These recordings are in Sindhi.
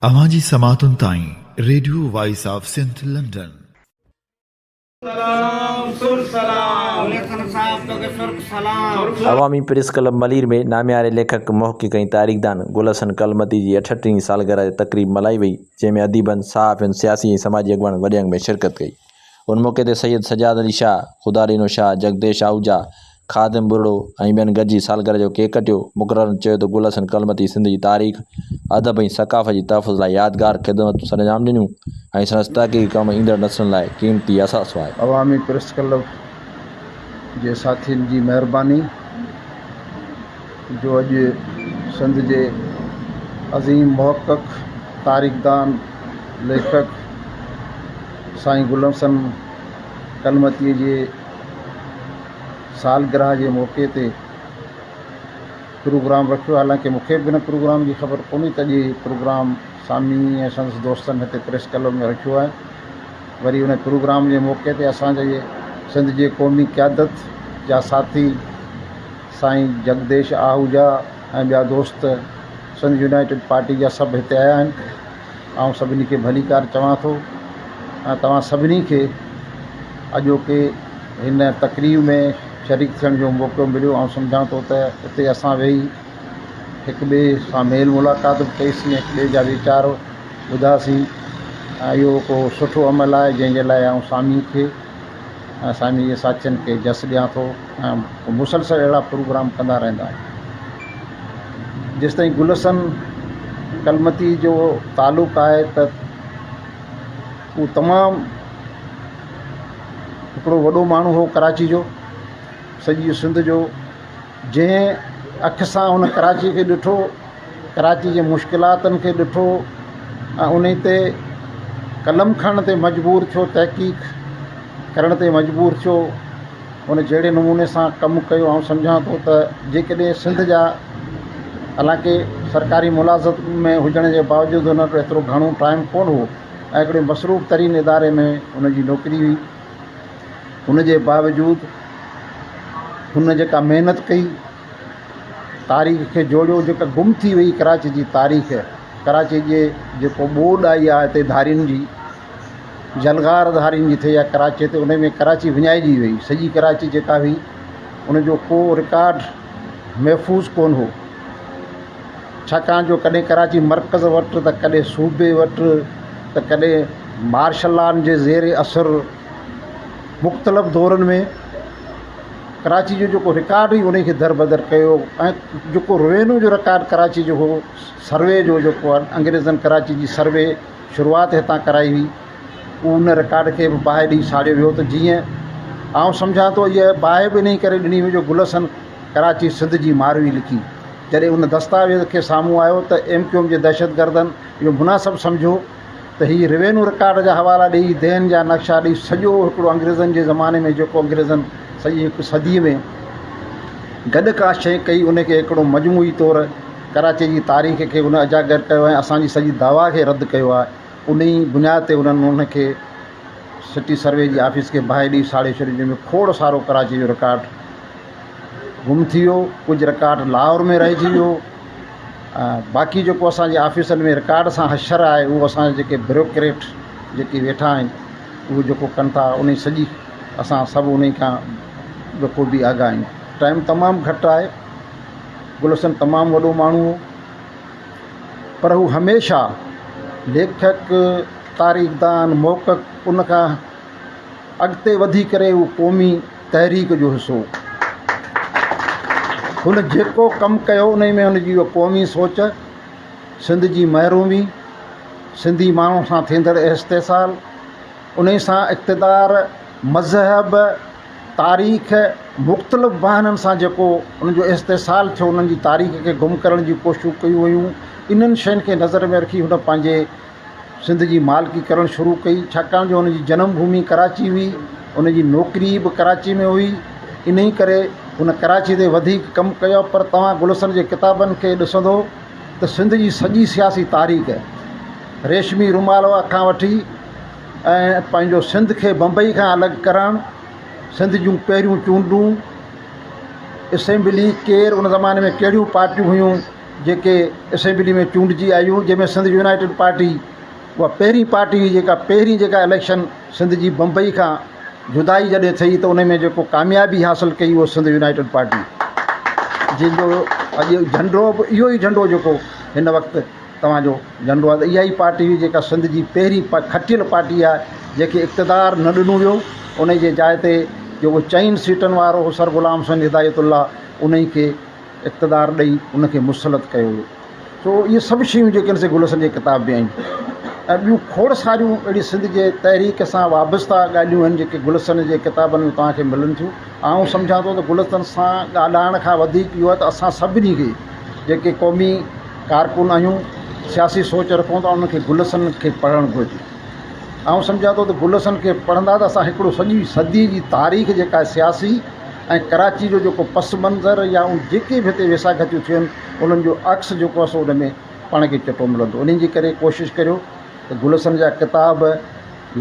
اوهان جي سماعتن تائين radio voice of Sindh London. Awami press club Malir ۾ نامياري ليکڪ، محقق ۽ تاريخدان گل حسن ڪلمتي جي اٺهٺ هين سالگرهه تي تقريب ملهائي وئي، جنهن ۾ اديبن، صحافين، سياسي ۽ سماجي اڳواڻن وڏي انگ ۾ شرڪت ڪئي. ان موقعي تي سيد سجاد علي شاهه، خدا ڏنو شاهه، جڳديش آهوجا، خادم ٻرڙو ۽ ٻين گڏجي سالگرهه جو ڪيڪ ڪٽيو. مقررن چيو ته گل حسن ڪلمتي سنڌ جي تاريخ، ادب ۽ ثقافت جي تحفظ لاء يادگار خدمتون سرانجام ڏنيون ۽ سندس تحقيقي ڪم ايندڙ نسلن لاء قيمتي اثاثو آهي. عوامي پريس ڪلب جي ساٿين جي مهرباني جو اڄ سنڌ جي عظيم محقق، تاريخدان، ليکڪ سائين گل حسن ڪلمتيء جي سالگرهه جي موقعي تي پروگرام رکيو حالانڪه مون کي به هن پروگرام جي خبر ڪونهي ته اڄ هي پروگرام سامي ۽ سندس دوستن هتي پريس ڪلب ۾ رکيو آهي وري ان پروگرام جي موقعي تي اسان جي سنڌ جي قومي قيادت جا ساٿي سائين جڳديش آهوجا ۽ ٻيا دوست سنڌ يونائيٽيڊ پارٽي جا سڀ هتي آيا آهن آئون سڀني کي ڀليڪار چوان ٿو ۽ توهان سڀني کي اڄوڪي هن تقريب ۾ شريڪ ٿيڻ جو موقعو مليو آئون سمجهان ٿو ته اتي اسان ويهي هڪ ٻئي سان ميل ملاقات به ڪئيسين هڪ ٻئي جا ويچار ٻڌاسين ۽ اهو هڪ سٺو عمل آهي جنهن جي لاء آئون سامي کي ۽ سامي جي ساٿين کي جس ڏيان ٿو ۽ مسلسل اهڙا پروگرام ڪندا رهندا جيستائين گل حسن ڪلمتي جو تعلق آهي ته هو تمام هڪڙو وڏو ماڻهو هو ڪراچي جو سڄي سنڌ جو جنهن اک سان هن ڪراچي کي ڏٺو ڪراچي جي مشڪلاتن کي ڏٺو ۽ انهي تي قلم کڻڻ تي مجبور ٿيو تحقيق ڪرڻ تي مجبور ٿيو هن جهڙي نموني سان ڪم ڪيو آئون سمجهان ٿو ته جيڪڏهن سنڌ جا حالانڪه سرڪاري ملازمت ۾ هجڻ جي باوجود هن وٽ ايترو گهڻو ٽائيم ڪونه هو ۽ هڪڙي مصروف ترين اداري ۾ هن جي نوڪري هئي ان جي باوجود هن جيڪا محنت ڪئي تاريخ کي جوڙيو جيڪا گم ٿي وئي ڪراچي جي تاريخ ڪراچي جي جيڪو ٻوڏ آئي آهي هتي ڌارين جي يلغار ڌارين جي ٿي آهي ڪراچي تي ان ۾ ڪراچي وڃائجي وئي سڄي ڪراچي جيڪا هئي ان جو ڪو رڪارڊ محفوظ ڪونه هو ڇاڪاڻ جو ڪڏهن ڪراچي مرڪز وٽ ته ڪڏهن صوبي وٽ ته ڪڏهن مارشل لان جي زير اثر مختلف دورن ۾ ڪراچي جو جيڪو رڪارڊ هئي ان کي دربدر ڪيو ۽ جيڪو روينيو جو رڪارڊ ڪراچي جو هو سروي جو جيڪو انگريزن ڪراچي جي سروي شروعات هتان ڪرائي هئي ان رڪارڊ کي به باهه ڏئي ساڙيو ويو ته جيئن آئون سمجهان ٿو اها باهه به انهي ڪري ڏني وئي جو گل حسن ڪراچي سنڌ جي ماروي لکي جڏهن ان دستاويز کي سامهون آيو ته ايم ڪيو ايم جي دهشتگردن اهو مناسب سمجهيو ته هي روينيو رڪارڊ جا حوالا ڏئي دين جا نقشا ڏئي سڄو هڪڙو انگريزن جي زماني ۾ جيڪو انگريزن سڄي هڪ صدي ۾ گڏ ڪا شيء ڪئي ان کي هڪڙو مجموعي طور ڪراچي جي تاريخ کي ان اجاگر ڪيو ۽ اسان جي سڄي دعويٰ کي رد ڪيو آهي انهي بنياد تي انهن ان کي سٽي سروي جي آفيس کي باهه ڏئي ساڙي ڇڏيو جنهن ۾ کوڙ سارو ڪراچي جو رڪارڊ گم ٿي ويو ڪجهه رڪارڊ لاهور ۾ رهجي ويو باقي جيڪو اسان جي آفيسن ۾ رڪارڊ سان حشر آهي اهو اسان جا جيڪي بيوروڪريٽ جيڪي ويٺا آهن اهو جيڪو ڪن ٿا انهي سڄي اسان سڀ انهي کان بخوبي آگاهه آهيون ٽائيم تمام گهٽ آهي گل حسن تمام وڏو ماڻهو هو پر هو هميشه ليکڪ، تاريخدان، محقق ان کان اڳتي وڌي ڪري هو قومي تحريڪ جو حصو هو. هن جيڪو ڪم ڪيو انهي ۾ هن جي اها قومي سوچ، سنڌ جي محرومي، سنڌي ماڻهن سان ٿيندڙ استحصال، انهي سان اقتدار، مذهب، تاريخ مختلف بهانن سان جيڪو ان جو استحصال ٿيو انهن جي تاريخ کي گم ڪرڻ جون ڪوششون ڪيون ويون انهن شين کي نظر ۾ رکي هن پنهنجي سنڌ جي مالڪي ڪرڻ شروع ڪئي ڇاڪاڻ جو هن جي جنم ڀومي ڪراچي هئي ان جي نوڪري به ڪراچي ۾ هئي انهي ڪري هن ڪراچي تي وڌيڪ ڪم ڪيو پر توهان گل حسن جي ڪتابن کي ڏسندو ته سنڌ جي سڄي سياسي تاريخ ريشمي رومال کان وٺي ۽ پنهنجو سنڌ کي بمبئي کان الڳ ڪرڻ، سنڌ جون پهريون چونڊون، اسيمبلي ڪير ان زماني ۾ ڪهڙيون پارٽيون هيون، جيڪي اسيمبلي ۾ چونڊجي آيون جنهن ۾ سنڌ يونائيٽيڊ پارٽي اها پهرين پارٽي هئي جيڪا پهرين جيڪا اليڪشن سنڌ جي بمبئي کان جدائي جڏهن ٿي ته ان ۾ جيڪو ڪاميابي حاصل ڪئي اهو سنڌ يونائيٽيڊ پارٽي جنهن جو اڄ جهنڊو به اهو ئي جهنڊو جيڪو هن وقت توهان جو جهنڊو آهي ته اها ئي پارٽي هئي جيڪا سنڌ جي پهرين کٽيل پارٽي آهي جنهن کي اقتدار نه ڏنو ويو ان جي جاء تي جيڪو چئن سيٽن وارو هو سر غلام حسين هدايت الله ان کي اقتدار ڏئي ان کي مسلط ڪيو ويو. سو اهي سڀ شيون جيڪي آهن سي گل حسن جي ڪتاب ۾ آهن ۽ ٻيون کوڙ ساريون اهڙي سنڌ جي تحريڪ سان وابسته ڳالهيون آهن جيڪي گل حسن جي ڪتابن ۾ توهان کي ملن ٿيون. آئون سمجهان ٿو ته گل حسن سان ڳالهائڻ کان وڌيڪ اهو آهي ته اسان سڀني کي جيڪي قومي ڪارڪن آهيون سياسي سوچ رکون ٿا انهن کي گل حسن کي پڙهڻ گهرجي. آئون سمجهان ٿو ته گل حسن کي پڙهندا ته اسان هڪڙو سڄي صدي جي تاريخ جيڪا سياسي ۽ ڪراچي جو جيڪو پس منظر يا ان جيڪي به هتي ويساکتيون ٿيون آهن انهن جو عڪس جيڪو آهي سو ان ۾ پاڻ کي چٽو ملندو انهي جي ڪري ڪوشش ڪريو ته گل حسن جا ڪتاب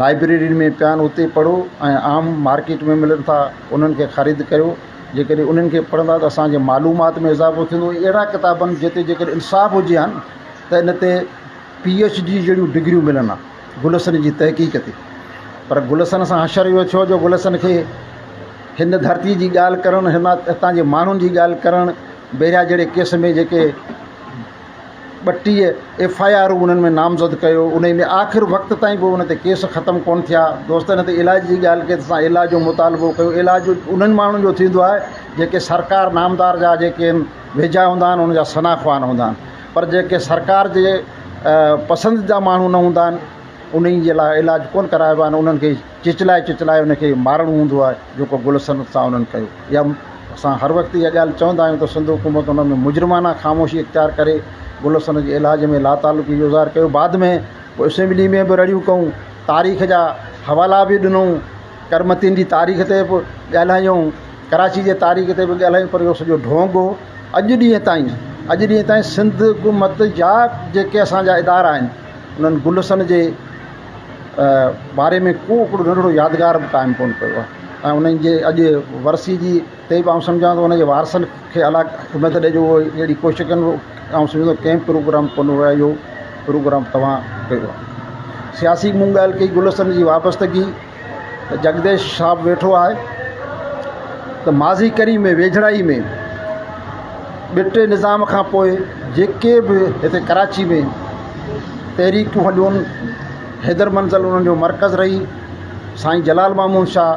لائبريرين ۾ پيا آهن اتي پڙهو ۽ عام مارڪيٽ ۾ ملن ٿا انهن کي خريد ڪريو جيڪڏهن انهن کي پڙهندا ته اسان جي معلومات ۾ اضافو ٿيندو اهڙا ڪتاب آهن جتي جيڪڏهن انصاف هجي ها نه ته ان تي پي ايڇ ڊي جهڙيون ڊگريون ملن ها گل حسن جي تحقيق تي پر گل حسن سان حشر اهو ٿيو جو گل حسن کي هن ڌرتي جي ڳالهه ڪرڻ هن هتان جي ماڻهن جي ڳالهه ڪرڻ بيريا جهڙي ڪيس ۾ جيڪي 32 ايف I آرون انهن ۾ نامزد ڪيو ان ۾ آخر وقت تائين به ان تي ڪيس ختم ڪونه ٿيا دوستن هتي علاج جي ڳالهه ڪئي ته اسان علاج جو مطالبو ڪيو علاج انهن ماڻهن جو ٿيندو آهي جيڪي سرڪار نامدار جا جيڪي آهن ويجها هوندا آهن ان جا ثنا خوان هوندا آهن پر جيڪي سرڪار جي پسنديده ماڻهو نه هوندا آهن انهي جي لاء علاج ڪونه ڪرائبا آهن انهن کي چچلائي چچلائي ان کي مارڻو هوندو آهي جيڪو گل حسن سان انهن ڪيو يا اسان هر وقت اها ڳالهه چوندا آهيون ته سنڌ حڪومت ان ۾ مجرمانه خاموشي اختيار ڪري گل حسن جي علاج ۾ لاتعلقي جو اظهار ڪيو بعد ۾ پوء اسيمبلي ۾ به رڙيون ڪيون تاريخ جا حوالا به ڏنو ڪرمتين جي تاريخ تي به ڳالهايون ڪراچي جي تاريخ تي به ڳالهايون پر اهو سڄو ڍونگ هو اڄ ڏينهن تائين اڄ ڏينهن تائين سنڌ حڪومت جا جيڪي اسان جا ادارا آهن انهن گل حسن جي باري ۾ ڪو هڪڙو ننڍڙو يادگار به قائم ڪونه ڪيو آهي ۽ انهن جي اڄ ورسي جي تي به آئون سمجهان ٿو ان جي وارثن کي الله همت ڏي جو اهي اهڙي ڪوشش ڪن آئون سمجهان ٿو ڪنهن پروگرام ڪونه هو اهو پروگرام توهان ڪيو آهي سياسي مون ڳالهه ڪئي گل حسن جي وابستگي ته جڳديش صاحب ويٺو آهي ته ماضي قريب ۾ ويجهڙائي ۾ ٻٽي نظام کان پوء جيڪي به هتي ڪراچي ۾ تحريڪون هليون حيدر منزل انهن جو مرڪز رهي سائين جلال محمود شاهه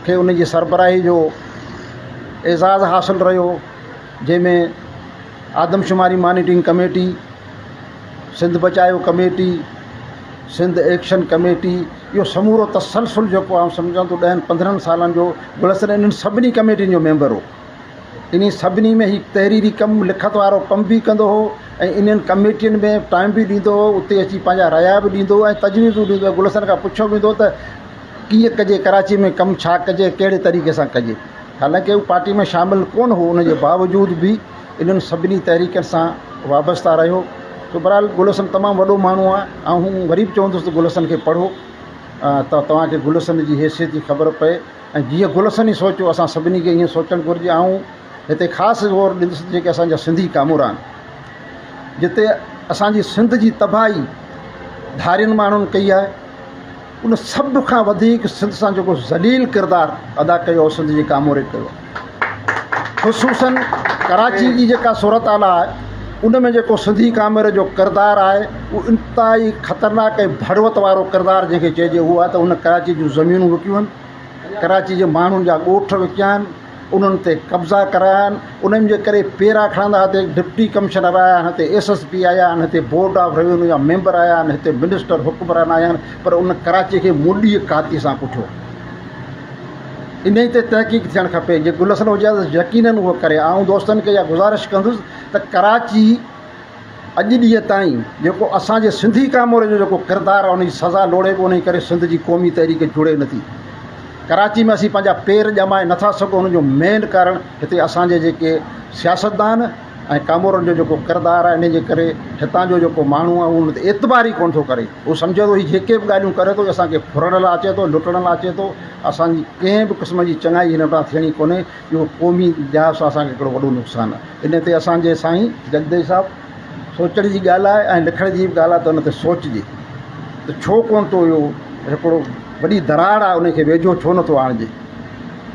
کي ان جي سربراهي جو اعزاز حاصل رهيو جنهن ۾ آدمشماري monitoring committee Sindh Bachayo committee Sindh action committee اهو سمورو تسلسل جيڪو آئون سمجهان ٿو ڏهن پندرهن سالن جو گل حسن انهن سڀني ڪميٽين جو ميمبر هو انهي سڀني ۾ هي تحريري ڪم لکت وارو ڪم به ڪندو هو ۽ انهن ڪميٽين ۾ ٽائيم به ڏيندو هو اتي اچي پنهنجا رايا به ڏيندو هو ۽ تجويزون ڏيندو هو گل حسن کان پڇيو ويندو هو ته ڪيئن ڪجي ڪراچي ۾ ڪم ڇا ڪجي ڪهڙي طريقي سان ڪجي حالانڪه هو پارٽي ۾ شامل ڪونه هو ان جي باوجود به انهن سڀني تحريڪن سان وابسته رهيو سو بهرحال گل حسن تمام وڏو ماڻهو آهي آئون وري به چوندس ته گل حسن کي پڙهو ته توهان کي گل حسن جي حيثيت جي خبر پئي ۽ جيئن گل حسن ئي سوچيو اسان سڀني کي ائين سوچڻ گهرجي آئون هتي خاص زور ڏيندس جيڪي اسان جا سنڌي ڪامورا آهن جتي اسان جي سنڌ جي تباهي ڌارين ماڻهن ڪئي آهي ان سڀ کان وڌيڪ سنڌ سان جيڪو ذليل ڪردار ادا ڪيو اهو سنڌ جي ڪاموري ڪيو آهي خصوصن ڪراچي جي جيڪا صورتحال آهي ان ۾ جيڪو سنڌي ڪاموري جو ڪردار آهي اهو انتهائي خطرناڪ ۽ ڀڙوت وارو ڪردار جنهن کي چئجي اهو آهي ته ان ڪراچي جون زمينون وڪيون آهن ڪراچي جي ماڻهن جا ڳوٺ وڪيا آهن انهن تي قبضا ڪرايا آهن، انهن جي ڪري پيرا کڻندا هتي ڊپٽي ڪمشنر آيا آهن، هتي ايس ايس پي آيا آهن، هتي بورڊ آف روينيو جا ميمبر آيا آهن، هتي منسٽر حڪمران آيا آهن پر ان ڪراچي کي مڏيء ڪاتيء سان ڪٺيو. انهي تي تحقيق ٿيڻ کپي، جي گل حسن هجي ها ته يقينن اهو ڪري ها. آئون دوستن کي اها گذارش ڪندس ته ڪراچي اڄ ڏينهن تائين جيڪو اسان جي سنڌي ڪاموري جو جيڪو ڪردار آهي ان جي سزا لوڙي به انهي ڪري سنڌ جي قومي تحريڪ جڙي نٿي. ڪراچي ۾ اسين پنهنجا پير ڄمائي نٿا سگهون ان جو مين ڪارڻ هتي اسان جي جيڪي سياستدان ۽ ڪامورن جو جيڪو ڪردار آهي ان جي ڪري هتان جو جيڪو ماڻهو آهي اهو ان تي اعتبار ئي ڪونه ٿو ڪري. هو سمجهي ٿو هي جيڪي به ڳالهيون ڪري ٿو اسان کي ڦرڻ لاء اچي ٿو، لٽڻ لاء اچي ٿو، اسان جي ڪنهن به قسم جي چڱائي هن وٽان ٿيڻي ڪونهي. اهو قومي لحاظ سان اسان کي هڪڙو وڏو نقصان آهي. ان تي اسان جي سائين جڳديش صاحب سوچڻ جي ڳالهه آهي ۽ لکڻ جي به ڳالهه آهي ته ان تي سوچجي ته ڇو ڪونه ٿو اهو هڪڙو وڏي دراڙ آهي ان کي ويجهو ڇو نٿو آڻجي.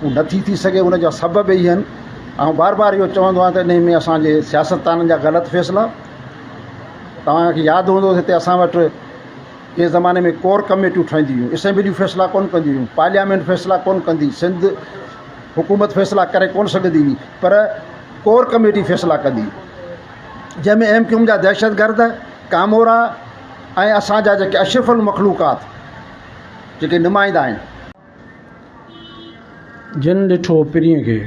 اهو نٿي ٿي سگهي ان جا سبب اهي آهن. آئون بار بار اهو چوندو آهيان ته انهي ۾ اسان جي سياستدانن جا غلط فيصلا. توهان کي ياد هوندو هتي اسان وٽ ڪنهن زماني ۾ ڪور ڪميٽيون ٺهنديون هيون، اسيمبليون فيصلا ڪونه ڪنديون هيون، پارليامينٽ فيصلا ڪونه ڪندي، سنڌ حڪومت فيصلا ڪري ڪونه سگهندي هئي پر ڪور ڪميٽي فيصلا ڪندي هئي جنهن ۾ ايم ڪيو ايم جا دهشتگرد، ڪامورا ۽ اسان جا جيڪي اشرف المخلوقات جيڪي نمائندا آهن. جن ڏٺو پرينء کي،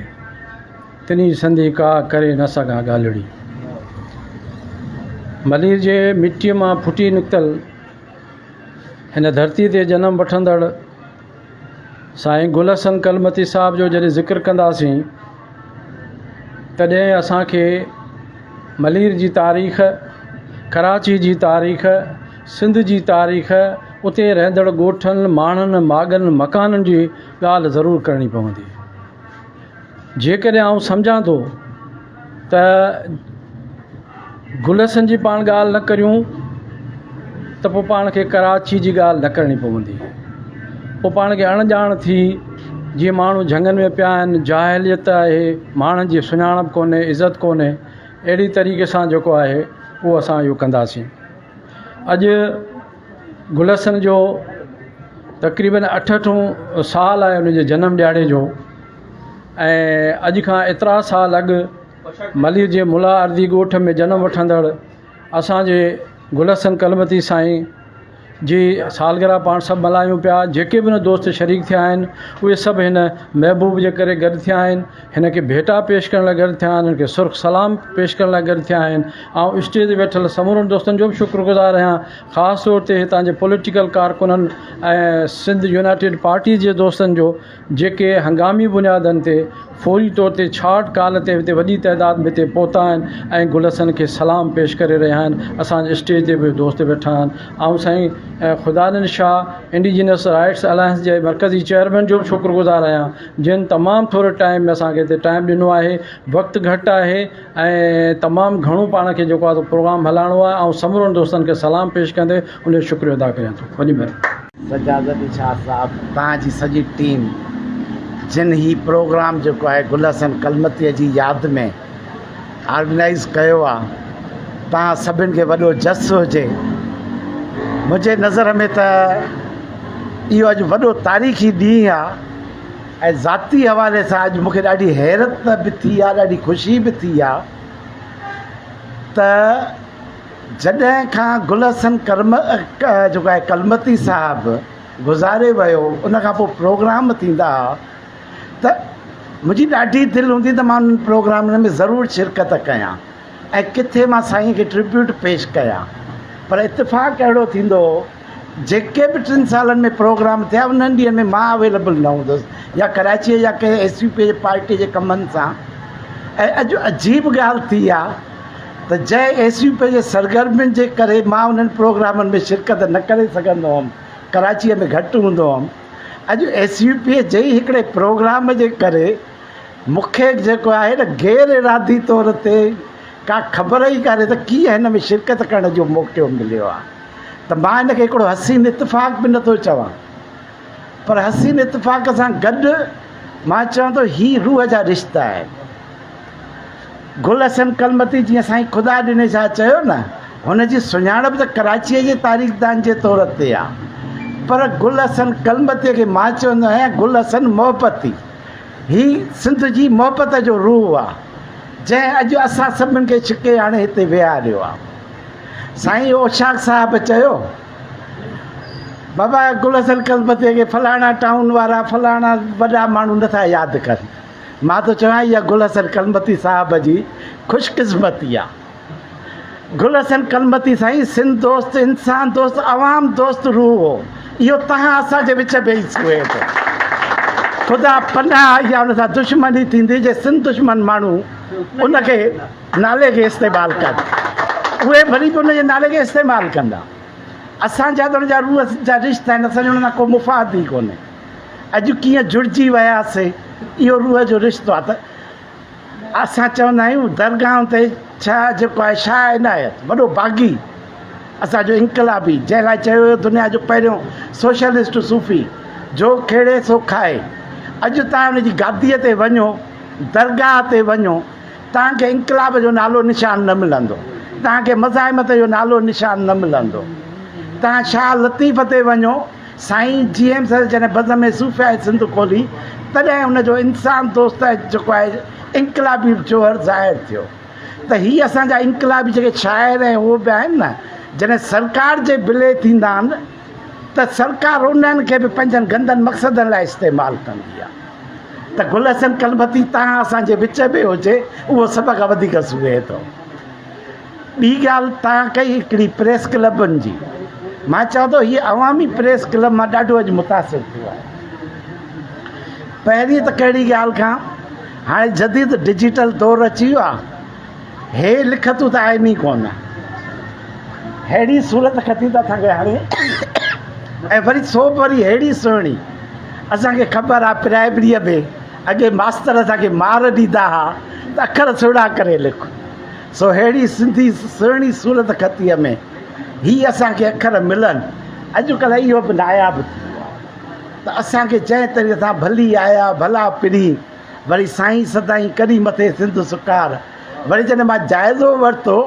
تنهين سندي ڪا ڪري نه سگهان ڳالهڙي. ملير جي مٽيء مان ڦٽي نڪتل هن ڌرتيء تي جنم وٺندڙ سائين گل حسن ڪلمتي صاحب جو جڏهن ذڪر ڪنداسين تڏهن اسان کي ملير جي تاريخ، ڪراچي جي تاريخ، سنڌ جي تاريخ، اتي رهندڙ ڳوٺن، ماڻهن، ماڳن، مڪانن جي ڳالهه ضرور ڪرڻي پوندي. جيڪڏهن آئون سمجهان ٿو ته گل حسن جي پاڻ ڳالهه نه ڪريون ته پوء پاڻ کي ڪراچي جي ڳالهه نه ڪرڻي پوندي. پوء پاڻ کي اڻ ڄاڻ ٿي جيئن ماڻهو جهنگن ۾ پيا آهن، جاهليت آهي، ماڻهن جي سڃاڻپ ڪونهي، عزت ڪونهي، اهڙي طريقي سان جيڪو آهي اهو اسان اهو ڪنداسين. اڄ گل حسن جو تقريبن اٺهٺون سال آهي ان جي جنم ڏهاڙي جو ۽ اڄ کان ايترا سال اڳ ملير جي ملا اردي ڳوٺ ۾ جنم وٺندڙ اسان جي گل حسن ڪلمتي سائين جي سالگرهه پاڻ سڀ ملهايون پيا جيڪي به هن دوست شريڪ ٿيا آهن اهي سڀ هن محبوب جي ڪري گڏ ٿيا آهن هن کي ڀيٽا پيش ڪرڻ لاء گڏ ٿيا آهن هن کي سرخ سلام پيش ڪرڻ لاء گڏ ٿيا آهن آئون اسٽيج تي ويٺل سمورن دوستن جو به شڪر گذار آهيان خاص طور تي هتان جي پوليٽيڪل ڪارڪنن ۽ سنڌ يونائيٽيڊ پارٽي جي دوستن جو جيڪي هنگامي بنيادن تي فوري طور تي ڇاٽ ڪال تي هتي وڏي تعداد ۾ هتي پهتا آهن ۽ گل حسن کي سلام پيش ڪري رهيا آهن اسان جي اسٽيج تي به دوست ويٺا آهن آئون سائين خدادن شاهه انڊيجنس رائٽس الائنس جي مرڪزي چيئرمين جو به شڪر گذار آهيان جن تمام ٿوري ٽائيم ۾ اسان کي هتي ٽائيم ڏنو آهي وقت گهٽ آهي ۽ تمام گهڻو پاڻ کي جيڪو آهي سو پروگرام هلائڻو آهي آئون سمورن دوستن کي سلام پيش ڪندي ان جو شڪريو ادا ڪريان ٿو وڏي مهرباني. سجاد علي شاهه صاحب توهان جي سڄي ٽيم جن هي پروگرام جيڪو آهي گل حسن ڪلمتيء جي ياد ۾ آرگنائيز ڪيو آهي توهان سڀن کي وڏو جس هجي منهنجي نظر ۾ ته اهو اڄ وڏو تاريخي ڏينهن آهي ۽ ذاتي حوالي سان اڄ مون کي ڏاڍي حيرت به ٿي آهي ڏاڍي خوشي به ٿي آهي ته جڏهن کان گل حسن ڪرم جيڪو آهي ڪلمتي صاحب گذاري ويو ان کان پوء پروگرام ٿيندا هئا ته منهنجي ڏاڍي دل هوندي ته مان انهن پروگرامن ۾ ضرور شرڪت ڪيان ۽ ڪٿي مان سائين کي ٽربيوٽ پيش ڪيان پر اتفاق اهڙو ٿيندو هو جيڪي به ٽن سالن ۾ پروگرام ٿيا انهن ڏينهن ۾ مان اويليبل نه هوندس يا ڪراچيء يا ڪنهن ايس يو پي جي پارٽيء جي ڪمن سان ۽ اڄ عجيب ڳالهه ٿي آ ته جنهن ايس يو پي جي سرگرمين جي ڪري مان انهن پروگرامن ۾ شرڪت نه ڪري سگهندو هئم ڪراچيء ۾ گهٽ هوندو هئم اڄ ايس يو پي جي ئي هڪڙي پروگرام جي ڪري مون کي جيڪو آهي نه غير ارادي طور تي ڪا خبر ئي ڪانهي ته ڪيئن هن ۾ شرڪت ڪرڻ جو موقعو مليو آ. ته مان ان کي هڪڙو حسين اتفاق به نٿو چوان پر حسين اتفاق سان گڏ مان چوان ٿو هي روح جا رشتا آهن. گل حسن ڪلمتي جيئن سائين خدا ڏني شاهه چيو نه هن جي سڃاڻپ ته ڪراچيء جي تاريخدان جي طور تي آ پر گل حسن ڪلمتيء کي مان چوندو آهيان گل حسن محبتي هي سنڌ جي محبت جو روح آ جنهن اڄ اسان سڀن کي ڇڪي آڻي هتي ويهاريو آ. سائين اوشاق صاحب چيو، بابا گل حسن ڪلمتيء کي فلاڻا ٽائون وارا فلاڻا وڏا ماڻهو نٿا ياد ڪن. مان ٿو چوان اها گل حسن ڪلمتي صاحب جي خوش قسمتي آ. گل حسن ڪلمتي سائين سنڌ دوست، انسان دوست، عوام دوست روح هو. اهو تهان اسان جي وچ ۾ ئي سهي ٿو. خدا پناهه اها ان سان دشمني ٿيندي جي سنڌ دشمن ماڻهو ان کي نالي کي استعمال ڪن. اهي وري به ان جي نالي کي استعمال ڪندا. اسان جا ته ان جا روح جا رشتا آهن، اسان جو ان سان ڪو مفاد ئي ڪونهي. اڄ ڪيئن جڙجي وياسي، اهو روح جو رشتو آهي ته اسان چوندا آهيون درگاهن تي ڇا جيڪو آهي شاهه عنايت وڏو باغي اسان جو انقلابي جنهن لاء چيو ويو دنيا جو پهريون سوشلسٽ صوفي جو کيڙي سو کائي اڄ توهان ان جي گاديء تي وڃو درگاهه تي وڃو توهان کي انقلاب جو نالو نشان نه ملندو توهان کي مزاحمت جو نالو نشان نه ملندو توهان شاهه لطيف تي وڃو سائين جي ايم سيد جڏهن بزم صوفياء سنڌ کولي تڏهن ان جو انسان دوست ۽ جيڪو آهي انقلابي جوهر ظاهر ٿيو ته هي اسان جا انقلابي جيڪي شاعر ۽ هو به آهن نه جڏهن سرڪار جي بلي ٿيندا آهن ته سرڪار انهن کي به پنهنجن گندن مقصدن لاء استعمال ڪندي آهي ته گل حسن ڪلمتي تان اسان جي وچ ۾ هجي اهو سڀ کان وڌيڪ سونهي ٿو. ٻي ڳالهه توهان ڪئي هڪڙي پريس ڪلبن جي مان چوان ٿو هي عوامي پريس ڪلب مان ڏاڍو اڄ متاثر ٿيو آهيان پهرين ته ڪهڙي ڳالهه کان هاڻي جديد ڊجيٽل دور اچي ويو آهي هي لکتون ته آهن ئي ڪونه ههڙي صورت خطي ته اسانکي هاڻي ۽ وري سو به وري ههڙي سهڻي اسانکي خبر آهي پرائمريء ۾ اڳي ماستر اسانکي مار ڏيندا هئا ته اکر سهڻا ڪري لک سو ههڙي سنڌي سهڻي صورتخطيء ۾ هي اسان کي اکر ملن، اڄڪلهه اهو به ناياب ٿي ويو آهي ته اسان کي جنهن طريقي سان ڀلي آيا ڀلا پرين، وري سائين سدائين ڪرين مٿي سنڌ سڪار، وري جڏهن مان جائزو ورتو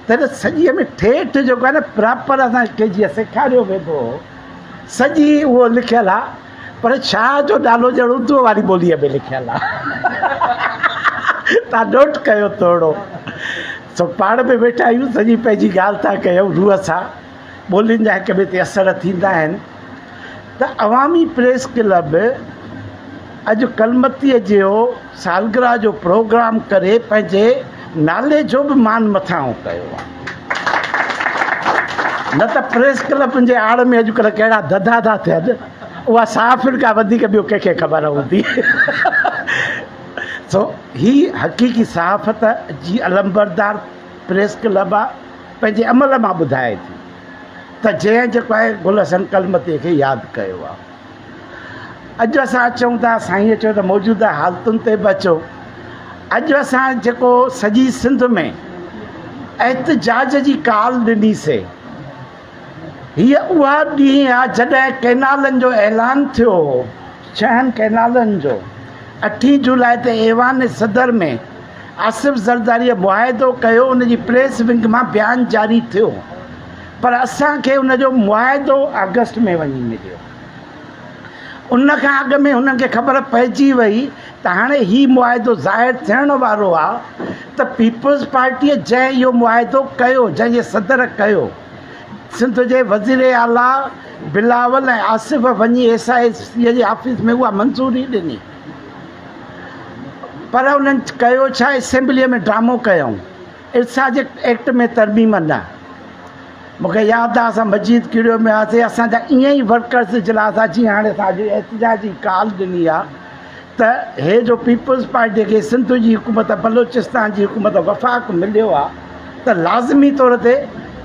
ته هن سڄيء ۾ ٺيٺ جيڪو آهي نه پراپر اسان کي جيئن سيکاريو ويندو هو سڄي اهو لکيل آهي. پر شاهه جو نالو ڄڻ اردوء واري ٻوليء ۾ لکيل آهي. تان نوٽ ڪيو ٿورڙو. سو پاڻ به ويٺا آهيون سڄي پنهنجي ڳالهه ٿا ڪيون روح سان. ٻولين جا هڪ ٻئي تي اثر ٿيندا آهن ته عوامي پريس ڪلب اڄ ڪلمتيء جو سالگرهه جو پروگرام ڪري پنهنجي نالي جو به مان مٿانهون ڪيو آهي. نه ته پريس ڪلبن جي آڙ ۾ اڄڪلهه ڪهڙا ڌنڌا ٿا ٿين اها صحافين کان وڌيڪ ٻيو ڪنهن کي خبر هوندي. سو هي حقيقي صحافت جي علمبردار پريس ڪلب آهي پنهنجي عمل مان ٻڌائي ٿي ته جنهن جيڪو آهي گل حسن ڪلمتي کي ياد ڪيو آهي. اڄ اسان اچون ٿا سائينء چيو ته موجوده حالتن تي به اچو. اڄ اسان جيڪو سڄي سنڌ ۾ احتجاج جي ڪال ڏني سي هيء اها ڏينهن آ جڏهن ڪئنالن جو اعلان ٿيو هو ڇهن ڪئنالن جو اٺين جولاء تي ايوان صدر ۾ آصف زرداريء معاهدو ڪيو ان جي پريس ونگ مان بيان جاري ٿيو پر اسان کي ان جو معاهدو آگسٽ ۾ وڃي مليو. ان کان اڳ ۾ هنن کي خبر پئجي وئي ته هاڻي هي معاهدو ظاهر ٿيڻ وارو آ ته پيپلز پارٽيء جنهن اهو معاهدو ڪيو، جنهن جي صدر ڪيو، سنڌ جي وزير اعليٰ بلاول ۽ آصف وڃي ايس I سيء جي آفيس ۾ اها منظوري ڏني پر انهن ڪيو ڇا اسيمبليء ۾ ڊرامو ڪيائون، ارسا جي ايڪٽ ۾ ترميم نه. مون کي ياد آ اسان مجيد ڪيڙيو ۾ هئاسين اسان جا ائين ئي ورڪرس اجلاس آ جيئن هاڻي اسان اڄ احتجاجي ڪال ڏني آ ته هي جو پيپلز پارٽي کي سنڌ جي حڪومت بلوچستان جي حڪومت وفاق مليو آ ته لازمي طور تي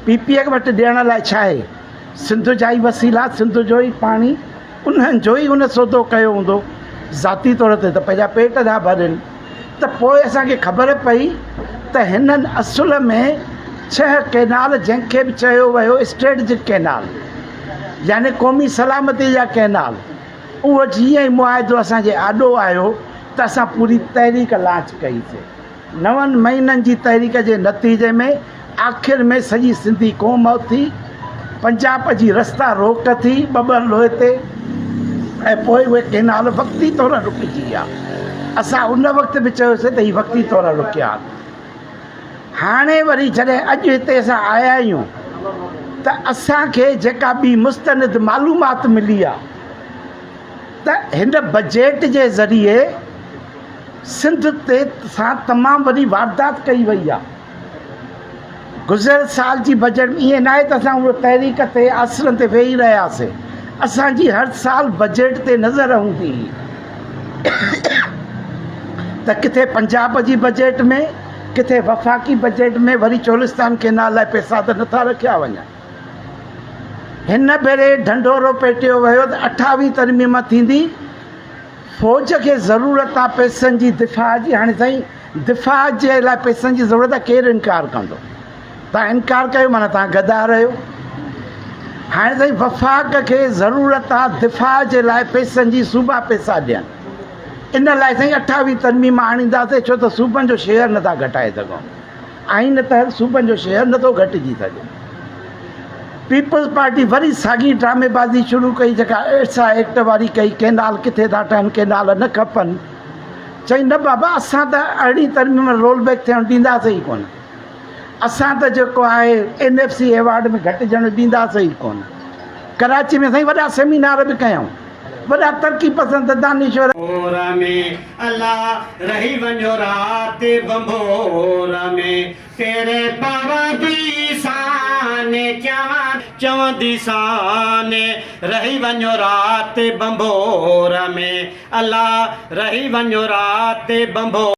پي پي وٽ ڏيڻ لاء ڇا آهي سنڌ جا ئي وسيلا سنڌ جو ئي پاڻي انهن جو ئي ان سودو ڪيو هوندو ذاتي طور تي ته پنهنجا پيٽ ٿا ڀرين ته پوء اسان کي خبر پئي ته هنن اصل ۾ ڇهه ڪئنال جنهن کي به چيو ويو اسٽريٽجڪ ڪئنال يعني قومي سلامتي جا ڪئنال اهو جيئن ئي معاهدو اسان جي آڏو آيو ته اسان پوري تحريڪ لانچ ڪئي سي. نون مهينن جي تحريڪ جي نتيجي ۾ آخر ۾ سڄي سنڌي قوم اٿي، پنجاب جي رستا روڪ ٿي ٻٻر لوهي تي ۽ پوء اهي ڪئنال وقتي طور رڪجي ويا. اسان ان وقت به چيوسين ته هي وقتي طور رڪيا آهن. هاڻي وري جڏهن اڄ هتي اسان آيا آهيون ته اسان کي جيڪا ٻي مستند معلومات ملي آهي ته هن بجيٽ جي ذريعي سنڌ تي سان تمام وڏي واردات ڪئي وئي آهي. گذريل سال جي بجيٽ ۾ ائين ناهي ته اسان اهو تحريڪ تي آسرن تي ويهي رهياسين. اسان جي هر سال بجيٽ تي نظر هوندي هئي. ته ڪٿي پنجاب جي بجيٽ ۾ ڪٿي وفاقي بجيٽ ۾ وري چولستان ڪينال لاء پئسا ته نٿا رکيا وڃن. هن ڀيري ڍنڍورو پيٽيو ويو ته اٺاويهين ترميم ٿيندي، فوج کي ضرورت آ پئسن جي دفاع جي، هاڻي سائين دفاع جي لاء پئسن جي ضرورت آ ڪير انڪار ڪندو؟ توهان انڪار ڪيو معنيٰ توهان غدار آهيو. هاڻي سائين وفاق کي ضرورت آ دفاع جي لاء پئسن جي صوبا پئسا ڏين ان لاء سائين اٺاويهين ترميم آڻينداسين ڇو ته صوبن جو شيئر نٿا گهٽائي سگهون آئين تحت صوبن جو شيئر نٿو گهٽجي سگهي. پيپلز پارٽي وري ساڳي ڊرامي بازي شروع ڪئي جيڪا ارسا ايڪٽ واري ڪئي ڪينال ڪٿي ٿا ٺهن ڪينال نه کپن چئي نه بابا اسان ته ارڙهين ترميم رول بيڪ ٿيڻ ڏينداسين ئي ڪونه. اسان ته جيڪو آهي اين ايف سي ايوارڊ ۾ گهٽجڻ ڏينداسين ئي ڪونه. ڪراچي ۾ سائين وڏا سيمينار به ڪيائون. وڏا ترقي پسند دانشور. ڀنڀور ۾ الا رهي وڃو رات ڀنڀور ۾ تيري پوندي سان چوان چوندي سان رهي وڃو رات ڀنڀور ۾ الا رهي وڃو رات ڀنڀور.